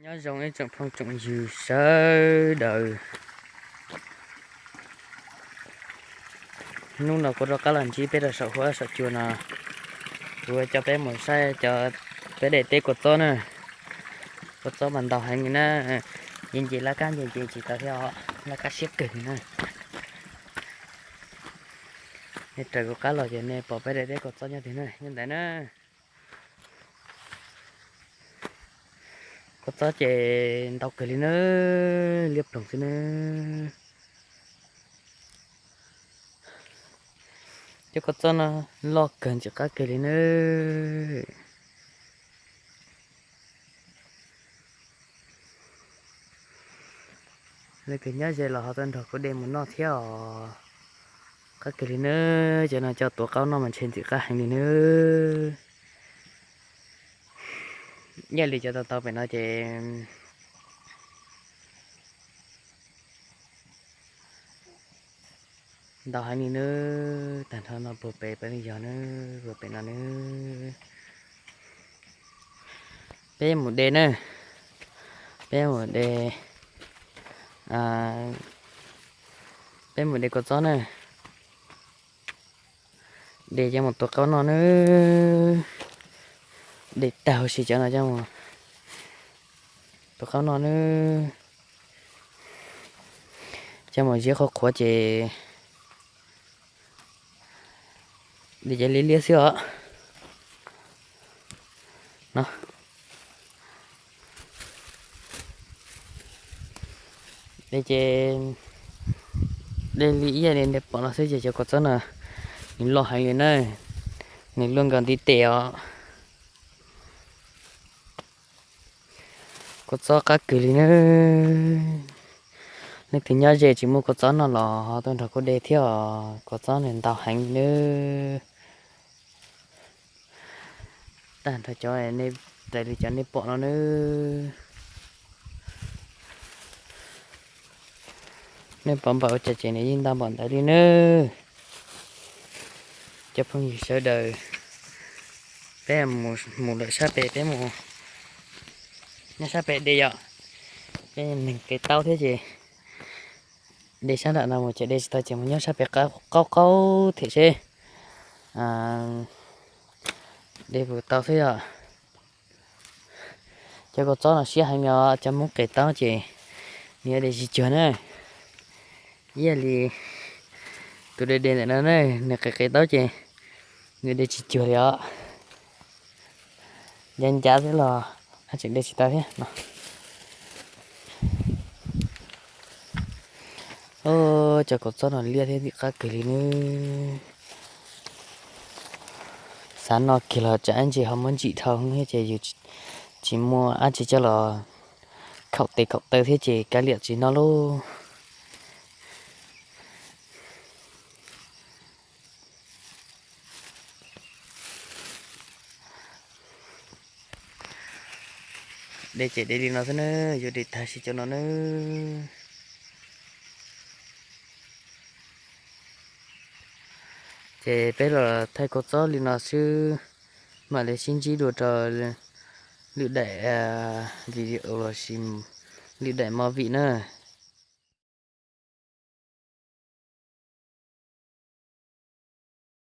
Nyob zoo ib tsoom phooj tsoom ywg sawv daws. Hnub no kuv rov qab los ntsib peb rau saum huab saum cua no, kuv coj peb mus saib cov peb de teb kua txob na. Kua txob mas ntau heev li na, nce nce laj kab nce nce tsis tau thiab os, laj kab siab kawg li na. Nej raws kuv qab los ces nej pom peb de teb kua txob nyob twg na, nyob ntawd na. Kua txob ces ntau kawg li na, liab ploog xwb na. Cov kua txob no loj kawg ntxim qab kawg li na. Leej twg nyob ze los ho tuaj nrog kuv de mus noj thiab os. Qab kawg li na, cov no coj tuav qaub noj mas ntshe ntxim qab heev li na. Ib yam li cov tau tau pem no ces ntau heev li nawb, tag nrho no puag pem peb yog nawb, puag pem no nawb. Peb mus de na, peb mus de, peb mus de kua txob na. De coj mus tuav qaub noj nawb. De tag huv si cov no coj mus tuav qaub noj nawb. Coj mus ziab qhuav qhuav ces de cov liab liab xwb os. No, de ces de li ib yam li nej pom no xwb ces cov kua txob no nws loj heev li na, nws luaj nkaus ntiv tes os. Kua txob qab kawg li nawb. Leej twg nyob ze tsis muaj kua txob noj los ho tuaj nrog kuv de thiab os, kua txob nws ntau heev li nawb. Tag nrho cov nej, raws li cov nej pom no nawb. Nej pom npaum ua cas ces nws yeej ntau npaum ntawd li nawb. Cov phooj ywg sawv daws, peb mus lawm sab pem, peb mus nyob sab pem de yom. Peb neeg qis taub thiab ces de sab nram no mus ces de tsis tau ces mus nyob sab pem qaub qaub them seb de puas tau xwb yom. Cov kua txob no siab heev os, cov Hmoob qis taub ces nws yuav de tsis cuag na. Ib yam li tus de de ntawm no na, nws qis qis taub ces nws de tsis cuag li os. Ncav ncav xwb los tseem de tsis tau thiab no. Cov kua txob no liab thiab ntxim qab kawg li nawb. Xav noj kiag los tsam ib ntsis ho muab ntsim dhau thiab ces yus tsis muaj dab tsi coj los khaum tes khaum taw thiab ces kav liam tsis noj lauj. De ces de li no xwb nawb, yuav de tag si cov no nawb. Ces peb los thaij kua txob li no xwb, mam li sib ntsib dua rau lwm daim video lossis lwm daim movie na.